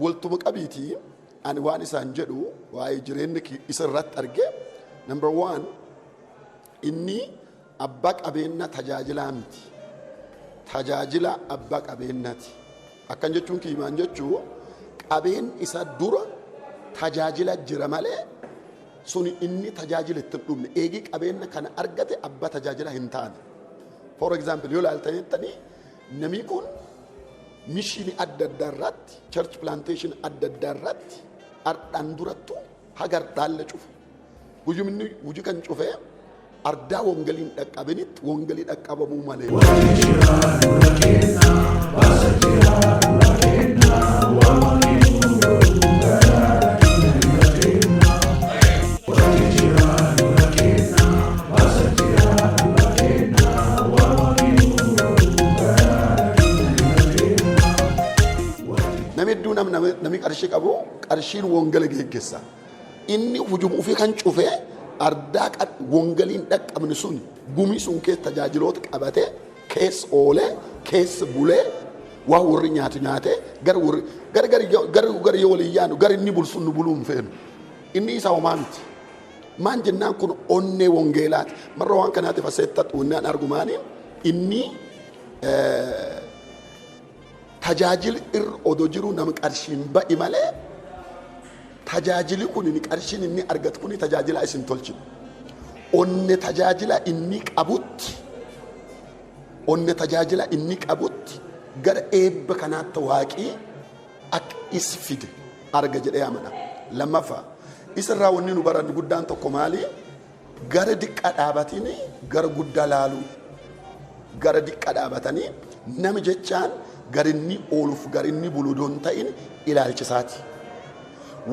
Waltuma qabiitii ani waan isaan jedhu waa'ee jireenya isa irratti arge, number one, inni abbaa qabeenya tajaajilaa miti. Tajaajila abbaa qabeenyaati. Akkan jechuun kiimaan jechuu qabeen isa dura tajaajila jira malee suni inni tajaajila itti hin dhumne. Eegii qabeenya kana argate abbaa tajaajila hin taane. For example, yoo ilaaltan jettanii, namni kun mission adda addaa irratti, church plantation adda addaa irratti ardhaan durattu haga ardaalle cufu. Guyyumni hojii kan cufee ardaa wongaliin dhaqqabinitti wongalii dhaqqabamuu malee. Namni hedduu namni qarshii qabu qarshiin wongala geggeessa. Inni hujuma ofii kan cufee ardaa wongaliin dhaqqabne sun gumii sun keessa tajaajiloota qabatee keessa oolee keessa bulee waan warri nyaatu nyaatee gara warri gara gara gara gara yoo waliin yaanu gara inni bulsun nu buluu hin feenu. Inni isa homaa miti. Maan jennaan kun onnee wongeelaati. Marra waan kanaatiif aseetta wannaan argumaanii inni tajaajili irra odoo jiru nama qarshiin ba'i malee tajaajili kun inni qarshiin inni argatu kun tajaajila isin tolchine. Onne tajaajila inni qabutti, onne tajaajila inni qabutti gara eebba kanaatti waaqii akka is fide arga jedhee amana. Lammaffaa, isarraa wanni nu barannu guddaan tokko maali? Gara diqqa dhaabatanii gara guddaa laaluu. Gara diqqa dhaabatanii nama jechaan gar inni ooluuf gar inni bulu don ta'in ilaalchisaati.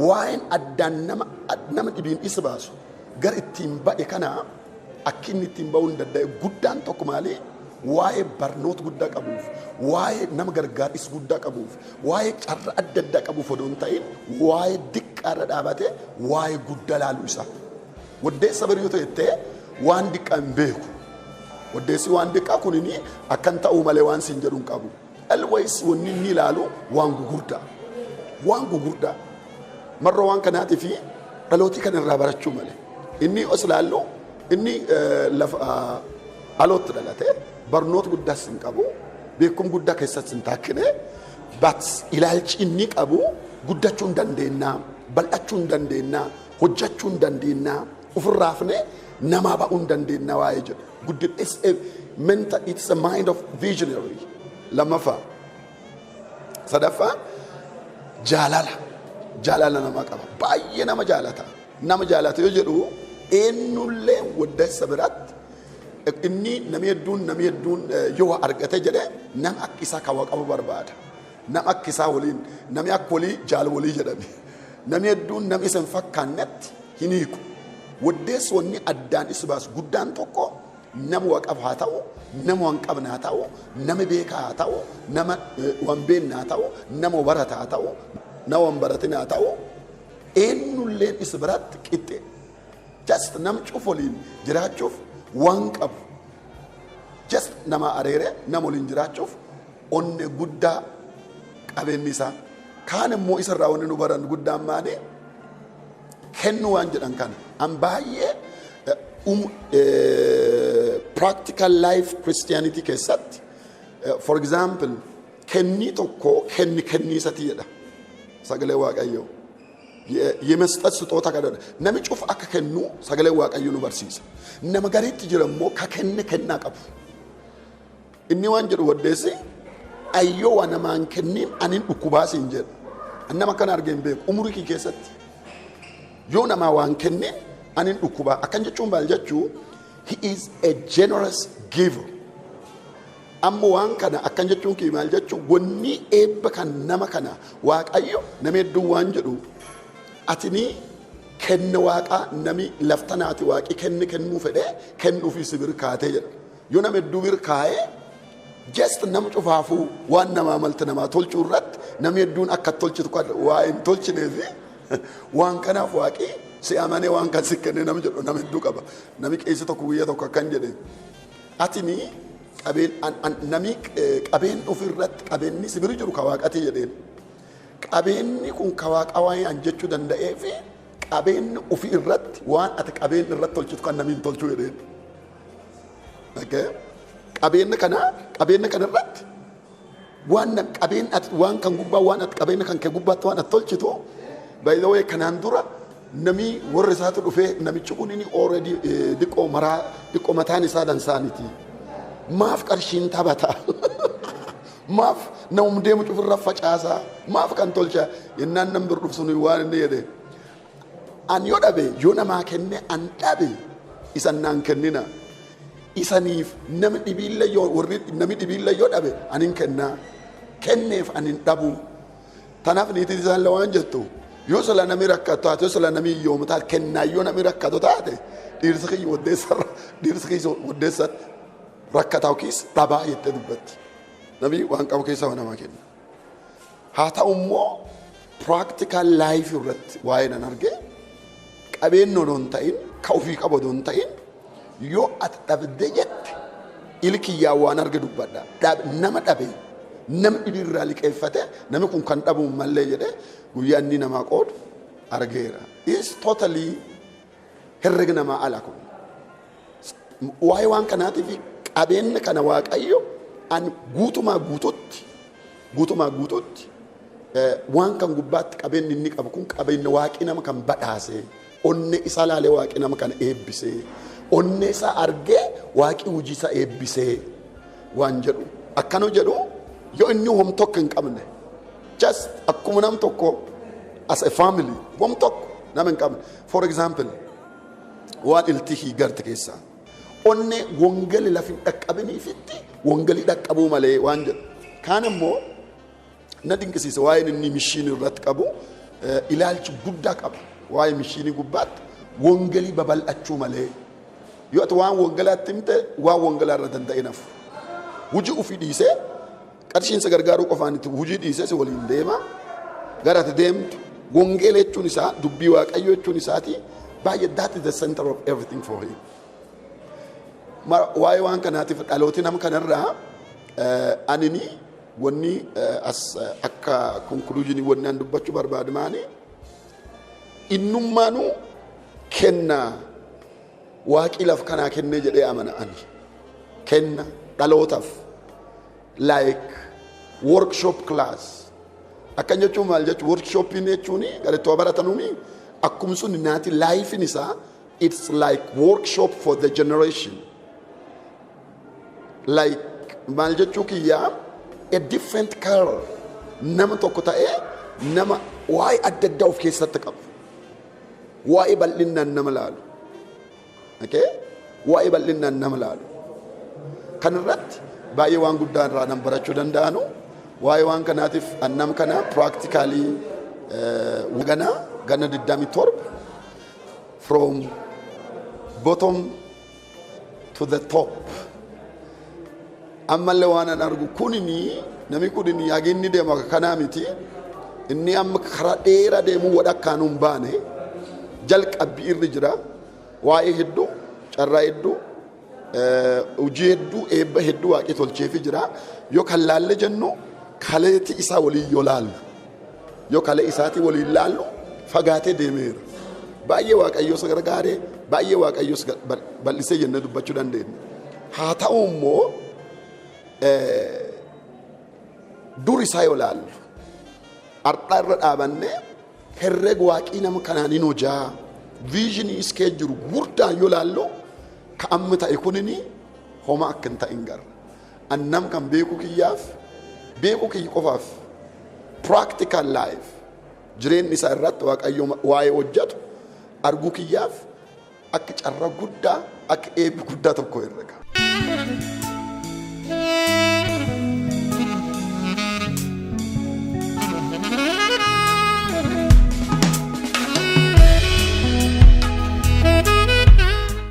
Waa'een addaan nama dhibiin isa baasu gar ittiin ba'e kana akka inni ittiin ba'uu hin danda'e guddaan tokko maali? Waa'ee barnoota guddaa qabuuf, waa'ee nama gargaaris guddaa qabuuf, waa'ee carra adda addaa qabuuf odoo hin ta'in waa'ee diqqaarra dhaabatee waa'ee guddaa laaluu isaa. Waddeessa bari'uu ta'ettee waan diqqaa hin beeku. Waddeessi waan diqqaa kunini akkan ta'uu malee waan siin jedhu hin qabu. Always wanni inni ilaalu waan gugurdaa. Waan gugurdaa. Marra waan kanaatii fi dhalootii kana irraa barachuu malee. Inni os ilaallu inni lafa alootti dhalate, barnoota guddaas hin qabu, beekum guddaa keessatti hin taakkine, but ilaalchi inni qabu guddachuu hin dandeennaa, bal'achuu hin dandeennaa, hojjechuu hin dandeennaa, ofirraafne namaa ba'uu hin dandeennaa waa'ee jedhu. Guddin it's a mental, it's a mind of visionary. Lammaffaa. Sadaffaa, jaalala. Jaalala nama qaba. Baay'ee nama jaalata. Nama jaalata yoo jedhu eenyullee waddeessa biratti inni namni hedduun yoo argate jedhe nama akka isaa kawa qabu barbaada. Nama akka isaa waliin namni akka walii jaal walii jedhani. Namni hedduun namni isa hin fakkaannetti hin hiiku. Waddeessi wanni addaan isa baasu guddaan tokko nama waa qabu haa ta'u, nama waan qabne haa ta'u, nama beekaa haa ta'u, nama waan beekne haa ta'u, nama barata haa ta'u, nama waan baratin haa ta'u, eenyulleen isa biratti qixxe. Just nama cuf waliin jiraachuuf waan qabu. Just nama areere nama waliin jiraachuuf onne guddaa qabeenyi isaa. Kaan immoo isarraa wanni nu baran guddaan maali? Kennu waan jedhan kana. An baay'ee practical life Christianity keessatti, for example, kennii tokko kenni kenniisati jedha sagalee Waaqayyoo. የመስጠት ስጦታ kadhadha. Nami cufa akka kennu sagalee Waaqayyoo nu barsiisa. Nama gariitti jira immoo ka kenne kennaa qabu. Inni waan jedhu waddeessi ayyoo waa namaan kenniin anin dhukkubaas hin jedhu. Nama akkana argee hin beeku umurii kee keessatti. Yoo namaa waan kennin anin dhukkubaa. Akkan jechuun maal jechuu, he is a generous giver. Amma waan kana akkan jechuun kee maal jechuu, wanni eebba kan nama kana Waaqayyo nama hedduu waan jedhu atini kenna waaqaa nami laftanaati waaqi kenni kennuu fedhee kennuufii si bir kaatee jedha. Yoo nama hedduu bir kaa'ee just nama cufaafuu waan namaa malte namaa tolchuu irratti namni hedduun akka tolchitu waa hin tolchineefi waan kanaaf waaqi si amanee waan kan si kenne nama jedhu nama hedduu qaba. Nami qeessi tokko guyyaa tokko akkan jedhe, atini qabeen nami qabeen ofirratti qabeenni si bira jiru ka waaqati jedheen. Qabeenyi kun ka Waaqa waan an jechuu danda'ee fi qabeenyi ofii irratti waan ati qabeenya irratti tolchitu kan namni hin tolchuu jedheen. Okay? Qabeenya kana irratti waan qabeenya ati waan kan gubbaa, waan ati qabeenya kan kee gubbaatti waan ati tolchitu. By the way, kanaan dura nami warra isaatu dhufee, namichi kun inni already diqqoo maraa, diqqoo mataan isaa dansaaniti. Maaf qarshiin taphata? Maaf namum deemu cufirra facaasaa? Maaf kan tolcha? Yennaan nam bir dhufu sun waan inni jedhe, "An yoo dhabe, yoo namaa kenne an dhabe, isan naan kennina. Isaniif nami dhibiilla yoo, warri nami dhibiilla yoo dhabe, an hin kennaa. Kenneef an hin dhabu." Tanaaf niitiin isaan waan jettu, yoo sila nami rakkatu taate, yoo sila nami hiyyoomu taate, kennaa yoo nami rakkatu taate, dhiirsi kiyya waddeessa rakkataa keessa dhabaa jettee dubbatti. Nami waan qabu keessaa waan namaa kenna. Haa ta'u immoo, practical life irratti waa'ee nan arge, qabeenya odoo hin ta'in, ka ofii qabu odoo hin ta'in, yoo ati dhabde jette, ilkiyyaa waan arge dubbadha. Nama dhabe, nama dhibiirraa liqeeffate, namni kun kan dhabu mallee jedhe, guyyaa inni namaa qoodu argeera. Is totally herrega namaa ala kun. Waa'ee waan kanaatiif qabeenya kana Waaqayyo an guutumaa guututti waan kan gubbaatti qabeenyi inni qabu kun qabeenya Waaqi nama kan badhaase, onne isaa laalee Waaqi nama kana eebbise, onne isaa argee Waaqi hojii isaa eebbise waan jedhu akkana jedhu. Yoo inni hom tokko hin qabne, just akkuma nam tokko as a family hom tokko nama hin qabne, for example, waan iltii garte keessaa onne wongali lafi hin dhaqqabiniifitti wongali dhaqqabuu malee waan jedhu. Kaan immoo na dinqisiisa, waa'een inni mission irratti qabu, ilaalchi guddaa qaba waa'ee mission gubbaatti, wongalii babal'achuu malee. Yoo ati waan wongalaatti himte, waan wongalaa irra danda'e nafu hujii ufii dhiisee, qarshiinsa gargaaruu qofaan itti hujii dhiisee si waliin deema gara ati deemtu. Wongeela jechuun isaa, dubbii Waaqayyoo jechuun isaati baay'ee. That is the center of everything for him. Waa'ee waan kanaatiif dhalooti nama kanarraa anini wanni as akka conclusion wanni an dubbachuu barbaadu maani? Innummaanuu kennaa Waaqii laf kanaa kennee jedhee amana. Ani kenna dhalootaaf like workshop class akkan jechuun maal jechuun, workshopiin jechuun garettoo baratanuumi akkum sun naati lifein isaa, it's like workshop for the generation. Like maal jechuu kiyyaa, a different color nama tokko ta'ee, nama waa'ee adda addaa of keessatti qabu, waa'ee bal'innaan nama laalu, okay? Waa'ee bal'innaan nama laalu kan irratti baay'ee waan guddaa irraa nam barachuu danda'anu. Waa'ee waan kanaatiif annam kana practically gana gana 27 from bottom to the top ammallee waan an argu kunini, nami kunini haginni deemu akka kanaa miti. Inni amma karaa dheeraa deemuu wadhakkaan hin baane, jalqabbii irri jira. Waa'ee hedduu, carraa hedduu, hojii hedduu, eebba hedduu Waaqii tolcheefi jira. Yoo kan laalle jennu, kaleeti isaa waliin yoo laallu, yoo kalee isaatii waliin laallu, fagaatee deemeera. Baay'ee Waaqayyoos gargaaree, baay'ee Waaqayyoos bal'isee jennee dubbachuu dandeenya. Haa ta'u immoo, dur isaa yoo laallu, har'aa irra dhaabannee herreg Waaqii nama kanaan hin hojaa, vision iskee jiru gurdaan yoo laallu, ka amma ta'e kunini homa akka hin ta'in garra. Annam kan beekuu kiyyaaf, beekuu kiyya qofaaf, practical life jireenyi isaa irratti Waaqayyo waa'ee hojjetu arguu kiyyaaf, akka carra guddaa, akka eebbi guddaa tokko herrega.